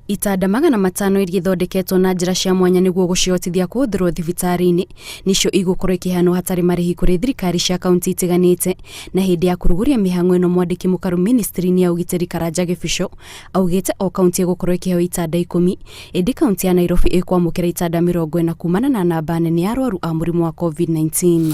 Itanda 500 iria ithondeketwo na njĩra cia mwanya nĩguo gũcihotithia kũhũthĩrwo thibitarĩ-inĩ nĩcio igũkorwo ikĩheanwo hatarĩ marĩhi kũrĩ thirikari cia kaunti itiganĩte. Na hĩndĩ ya kũrugũria mĩhang'o ĩno mwandĩki mũkaru ministry-inĩ ya ũgitĩri Karanja Gĩbico augĩte o kaunti ĩgũkorwo ĩkĩheo itanda 10, ĩndĩ kaunti ya Nairobi ĩkwamũkĩra itanda 40 kumana na namba nene ya arwaru a mũrimũ wa COVID-19.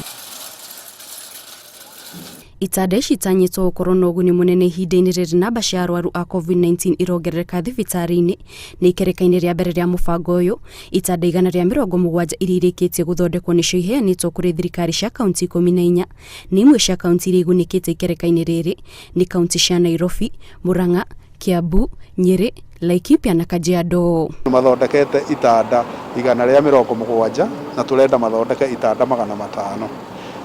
Itanda ici itanyĩtwo gũkorwo na ũguni mũnene ihinda-inĩ rĩrĩ namba cia arwaru a COVID-19 irongerereka thibitarĩ-inĩ. Nĩ ikereka-inĩ rĩa mbere rĩa mũbango ũyũ, itanda 170 iria irĩkĩtie gũthondekwo nĩcio iheanĩtwo kũrĩ thirikari cia kaunti 14. Nĩ imwe cia kaunti iria igunĩkĩte ikereka-inĩ rĩrĩ nĩ kaunti cia Nairobi, Murang'a, Kiambu, Nyeri, Laikipia na Kajiado. Mathondekete itanda 170 na tũrenda mathondeke itanda 500,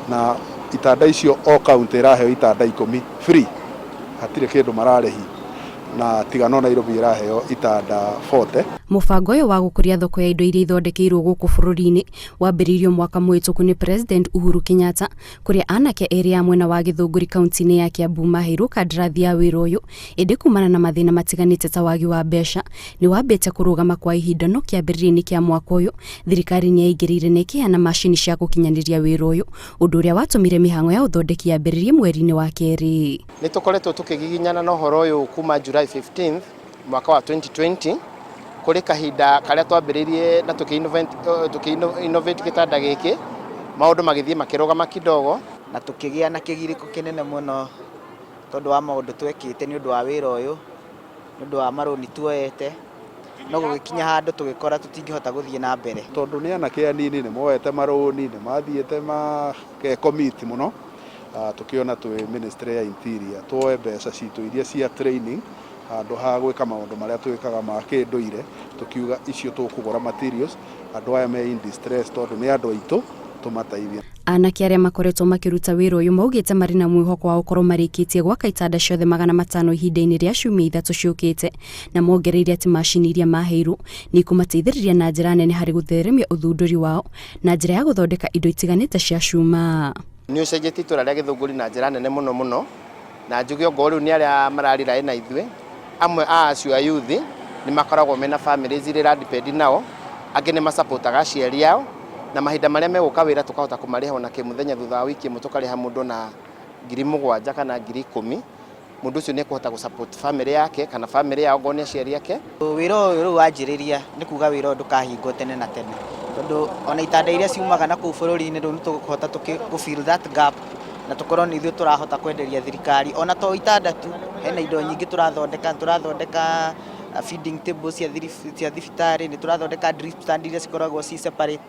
na itanda icio o kaunti ĩraheo itanda 10 free, hatirĩ kĩndũ mararĩhi, na tiga no Nairobi ĩraheo itanda 40. Mũbango ũyũ wa gũkũria thoko ya indo iria ithondekeirwo gũkũ bũrũri-inĩ wambĩrĩirio mwaka mũhĩtũku nĩ President Uhuru Kenyatta, kũrĩa anake erĩ a mwena wa Gĩthũngũri kaunti-inĩ ya Kiambu maheirwo kandarathi ya wĩra ũyũ, ĩndĩ kumana na mathĩna matiganĩte ta wagi wa mbeca nĩ wambĩte kũrũgama kwa ihinda, no kĩambĩrĩria-inĩ kĩa mwaka ũyũ thirikari nĩ yaingĩrĩire na ĩkĩheana macini cia gũkinyanĩria wĩra ũyũ, ũndũ ũrĩa watũmire mĩhang'o ya ũthondeki yambĩrĩrie mweri-inĩ wa kerĩ. Nĩ tũkoretwo tũkĩgiginyana na ũhoro ũyũ kuma July 15 mwaka wa 2020, kũrĩ kahinda karĩa twambĩrĩirie na tũkĩ innovate gĩtanda gĩkĩ, maũndũ magĩthiĩ makĩrũgama kidogo. Na tũkĩgĩa na kĩgirĩko kĩnene mũno tondũ wa maũndũ twekĩte nĩ ũndũ wa wĩra ũyũ, nĩ ũndũ wa marũni tuoete, no gũgĩkinya handũ tũgĩkora tũtingĩhota gũthiĩ na mbere. Tondũ nĩ anake anini, nĩ moete marũni, nĩ mathiĩte magecommit mũno, tũkĩona twĩ ministry ya Interior tuoe mbeca citũ iria cia training handũ ha gwĩka maũndũ marĩa twĩkaga ma kĩndũire, tũkiuga icio tũkũgũra materials, andũ aya me in distress, tondũ nĩ andũ aitũ, tũmateithie. Anake arĩa makoretwo makĩruta wĩra ũyũ maugĩte marĩ na mwĩhoko wa gũkorwo marĩkĩtie gwaka itanda ciothe 500 ihinda-inĩ rĩa ciumia 3 ciũkĩte, na mongereire atĩ macini iria maheirwo nĩ ikũmateithĩrĩria na njĩra nene harĩ gũtheremia ũthundũri wao na njĩra ya gũthondeka indo itiganĩte cia cuma. Nĩ ũcenjetie itũra rĩa Gĩthũngũri na njĩra nene mũno mũno, na njuge ongorwo rĩu nĩ arĩa mararira na ithuĩ, amwe a acio a youth nĩ makoragwo mena families iria iradepend nao, angĩ nĩ masupportaga aciari ao, na mahinda marĩa megũka wĩra tũkahota kũmarĩha ona kĩmũthenya, thutha wa wiki ĩmwe tũkarĩha mũndũ na 7,000 kana 10,000. Mũndũ ũcio nĩ ekũhota gũ support family yake kana family yao, ongorwo nĩ aciari ake. Wĩra ũyũ rĩu wanjĩrĩria, nĩ kuga wĩra ũyũ ndũkahingwo tene na tene, tondũ ona itanda iria ciumaga na kũu bũrũri-inĩ, rĩu nĩ tũkũhota gũ fill that gap na tũkorwo nĩ ithuĩ tũrahota kwenderia thirikari. Ona to itanda tu, hena indo nyingĩ tũrathondeka. Tũrathondeka feeding table cia thibitarĩ, nĩ tũrathondeka drip stand iria cikoragwo ci separate.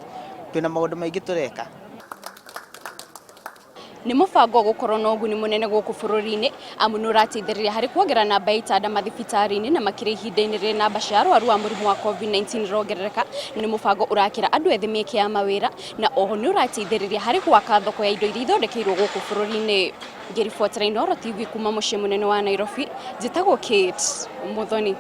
Twĩna maũndũ maingĩ tũreka. Nĩ mũbango gũkorwo na ũguni mũnene gũkũ bũrũri-inĩ, amu nĩ ũrateithĩrĩria harĩ kuongerera namba ya itanda mathibitarĩ-inĩ, na makĩria ihinda-inĩ rĩrĩ namba cia arwaru a mũrimũ wa COVID-19 irongerereka. Nĩ mũbango ũrakĩra andũ ethĩ mĩeke ya mawĩra, na oho nĩ ũrateithĩrĩria harĩ gwaka thoko ya indo iria ithondekeirwo gũkũ bũrũri-inĩ. Ngĩribotera Inooro TV kuma mũciĩ mũnene wa Nairobi, njĩtagwo Kate Muthoni.